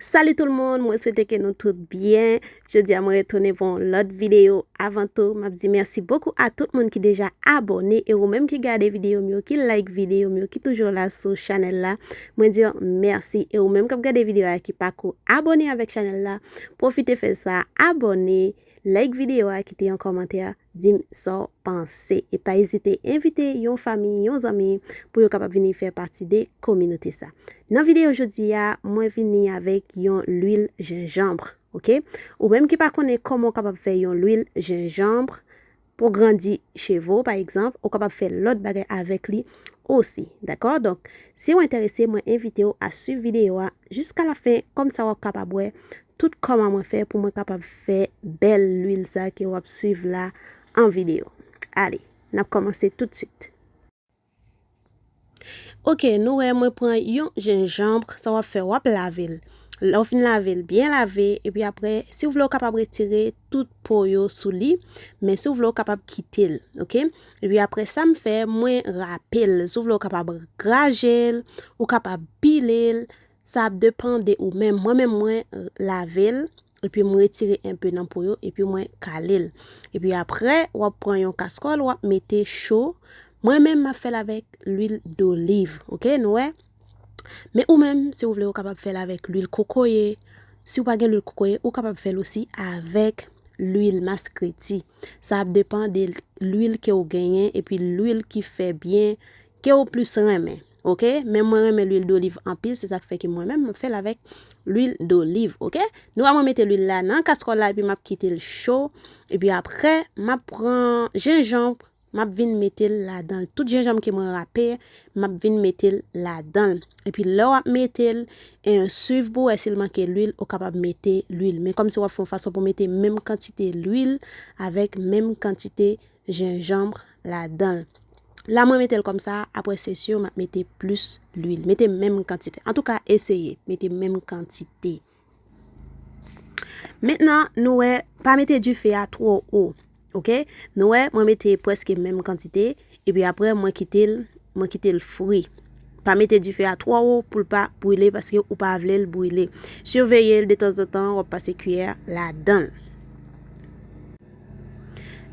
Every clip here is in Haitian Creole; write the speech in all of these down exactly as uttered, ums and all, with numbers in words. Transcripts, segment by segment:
Salut tout le monde, mwen swete ke nou tout byen. Jodi a mwen retounen pou yon lòt videyo. Avan tou, m ap di mèsi bokou a tout moun ki deja abòne e ou menm ki gade videyo m yo, ki like videyo m yo, ki toujou la sou chanèl la. Mwen di w mèsi e ou menm k ap gade videyo a ki pako abòne avèk chanèl la, pwofite fè sa, abòne, like videyo a, kite yon kòmantè, di m sa w panse. E pa ezite envite yon fanmi, yon zanmi pou yo kapab vini fè pati de kominote sa. Nan videyo jodi a, mwen vini avèk yon lwil jenjanm, oke? Ou menm ki pa konnen kòman w kapab fè yon lwil jenjanm pou grandi cheve w, pa egzanp, ou kapab fè lòt bagay avèk li osi, dakò? Donk, si w enterese, mwen envite w a swiv videyo a jiska la fen, kòmsa w ap kapab wè tout kòman mwen fè pou mwen kapab fè bèl lwil sa ke w ap swiv la an videyo. Ale, n ap kòmanse toutswit. Oke, nou wè mwen pran yon jenjanm, sa w ap fè, w ap lave l. Lè w fin lave l, byen lave, epi apre, si w vle, w kapab retire tout po yo sou li, men si w vle, w kapab kite l, oke? Epi apre sa m fè, mwen rape l. Si w vle, w kapab graje l, ou kapab pile l, sa ap depann de ou menm. Mwen menm, mwen lave l, epi mwen retire enpe nan po yo, epi mwen kale l. Epi apre, w ap pran yon kaskòl, w ap mete cho. Mwen menm, m ap fè l avèk lwil doliv, oke, nou wè? Men ou menm, si w vle, ou kapab fè l avèk lwil kokoye. Si w pa gen lwil kokoye, ou kapab fè l osi avèk lwil maskreti. Sa ap depann de lwil ke w genyen, epi lwil ki fè byen, ke w plis renmen, oke? Men mwen renmen lwil doliv anpil, se sa k fè ke mwen menm, m ap fè l avèk lwil doliv, oke? Nou wè mwen mete lwil la nan kaskòl la, epi m ap kite l cho, epi apre, m ap pran jenjanm, m ap vin mete l ladan l. Tout jenjanm ke mwen rape, m ap vin mete l ladan l. Epi lè w ap mete l, e, swiv pou wè si l manke lwil, ou kapab mete lwil. Men kòmsi w ap fè yon fason pou mete menm kantite lwil avèk menm kantite jenjanm ladan l. La, mwen mete l kòmsa, apre se si, m ap mete plis lwil. Mete menm kantite. Antouka, eseye mete menm kantite. Mentnan, nou wè, pa mete dife a twò wo, oke? Nou wè, mwen mete prèske menm kantite, epi apre, mwen kite l, mwen kite l fri. Pa mete dife a twò wo pou l pa brile, paske ou pa vle l brile. Siveye l detanzantan, w ap pase kiyè ladan l.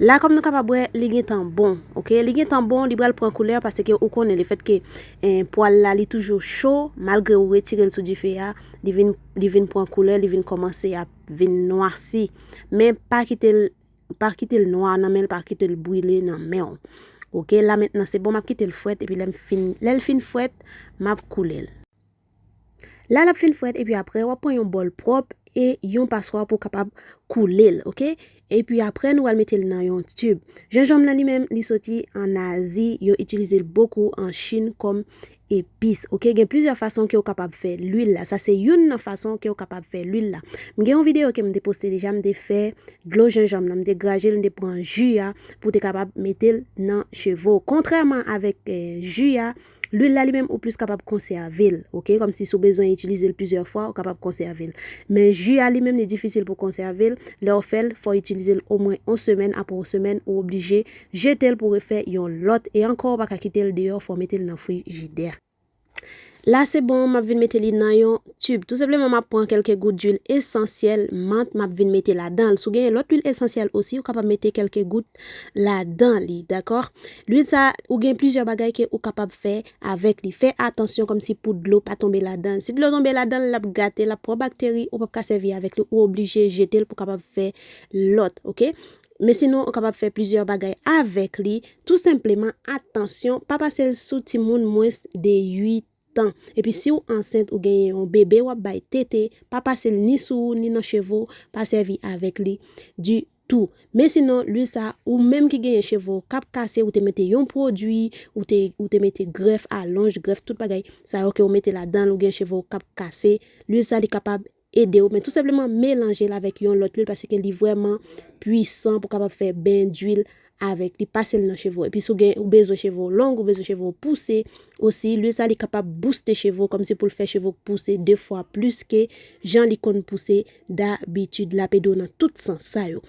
La, kòm nou kapab wè, li gentan bon, oke? Li gentan bon, li pral pran koulè, paske ou konnen lefètke, eh, pwal la, li toujou cho, malgre ou retire l sou dife a, li vin, li vin pran koulè, li vin kòmanse ap vin nwasi. Men pa kite l, pa kite l nwa nan men l, pa kite l brile nan men w. Oke, la mentnan se bon, m ap kite l frèt, epi lè m fin, lè l fin frèt, m ap koule l. La, l ap fin frèt, epi apre, w ap pran yon bòl pwòp e yon paswa pou w kapab koule l, oke? Epi apre, nou pral mete l nan yon tib. Jenjanm nan li menm, li soti ann Azi, yo itilize l bokou an Chin kòm epis, oke? Gen plizyè fason ke w kapab fè lwil la. Sa se youn nan fason ke w kapab fè lwil la. M gen yon videyo ke m te poste deja, m te fè dlo jenjanm nan, m te graje l, m te pran ji a pou te kapab mete l nan cheve w. Kontrèman avèk, eh, ji a, lwil la li menm ou plis kapab konsève l, oke? Kòmsi si w bezwen itilize l plizyè fwa, ou kapab konsève l. Men ji a li menm li difisil pou konsève l. Lè w fè l, fò w itilize l omwen yon semèn, apre yon semèn, ou oblije jete l pou refè yon lòt. E ankò, ou pa ka kite l deyò, fò w mete l nan frijidè. La, se bon, m ap vin mete li nan yon tib. Tou senpleman, m ap pran kèlke gout dwil esansyèl mant, m ap vin mete ladan l. Si w genyen lòt lwil esansyèl osi, ou kapab mete kèlke gout ladan li, dakò? Lwil sa, ou gen plizyè bagay ke ou kapab fè avèk li. Fè atansyon kòmsi pou dlo pa tonbe ladan l. Si dlo tonbe ladan l, l ap gate, l ap pran bakteri, ou p ap ka sèvi avèk li, ou oblije jete l pou w kapab fè lòt, oke? Men sinon, ou kapab fè plizyè bagay avèk li. Tou senpleman, atansyon, pa pase l sou timoun mwens de uit tan. Epi si w ansent ou genyen yon bebe w ap bay tete, pa pase l ni sou ou, ni nan cheve w, pa sèvi avèk li ditou. Men sinon, lwil sa, ou menm ki genyen cheve w k ap kase, ou te mete yon pwodui, ou te, ou te mete grèf, alonj, grèf, tout bagay sa yo ke w mete ladan l, ou gen cheve w k ap kase, lwil sa li kapab ede w, men tou senpleman melanje l avèk yon lòt lwil, paske li vrèman pwisan pou kapab fè ben dwil avèk li, pase l nan cheve w. Epi si w gen, ou bezwen cheve w long, ou bezwen cheve w pouse osi, lwil sa li kapab bouste cheve w, kòmsi pou l fè cheve w pouse de fwa plis ke jan li konn pouse dabitid. L ap ede w nan tout sans sa yo.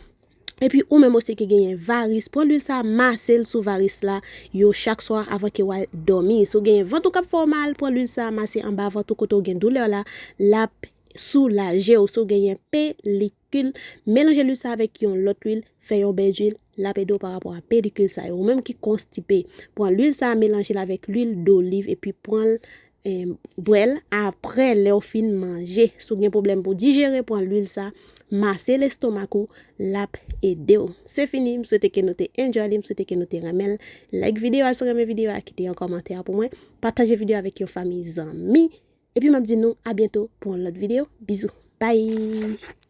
Epi ou menm osi ki genyen varis, pran lwil sa, mase l sou varis la yo chak swa avan ke w al dòmi. Si w genyen vant ou k ap fè w mal, pran lwil sa, mase anba vant ou kote w gen doulè la, l ap soulaje w. Si w genyen pelikil, melanje lwil sa avèk yon lòt lwil, fè yon bèy lwil, l ap ede w pa rapò a pelikil sa yo. Ou menm ki konstipe, pran lwil sa, melanje l avèk lwil doliv, epi pran l, eh, bwè l apre lè w fin manje. Si w gen pwoblèm pou dijere, pran lwil sa, mase lestomak ou, l ap ede w. Se fini, m swete ke nou te enjoy li, m swete ke nou te renmen l. Like videyo a si w renmen videyo a, kite yon kòmantè pou mwen, pataje videyo avèk yon fanmi, zanmi. Epi m ap di nou a byento pou yon lòt videyo. Bizou. Bye!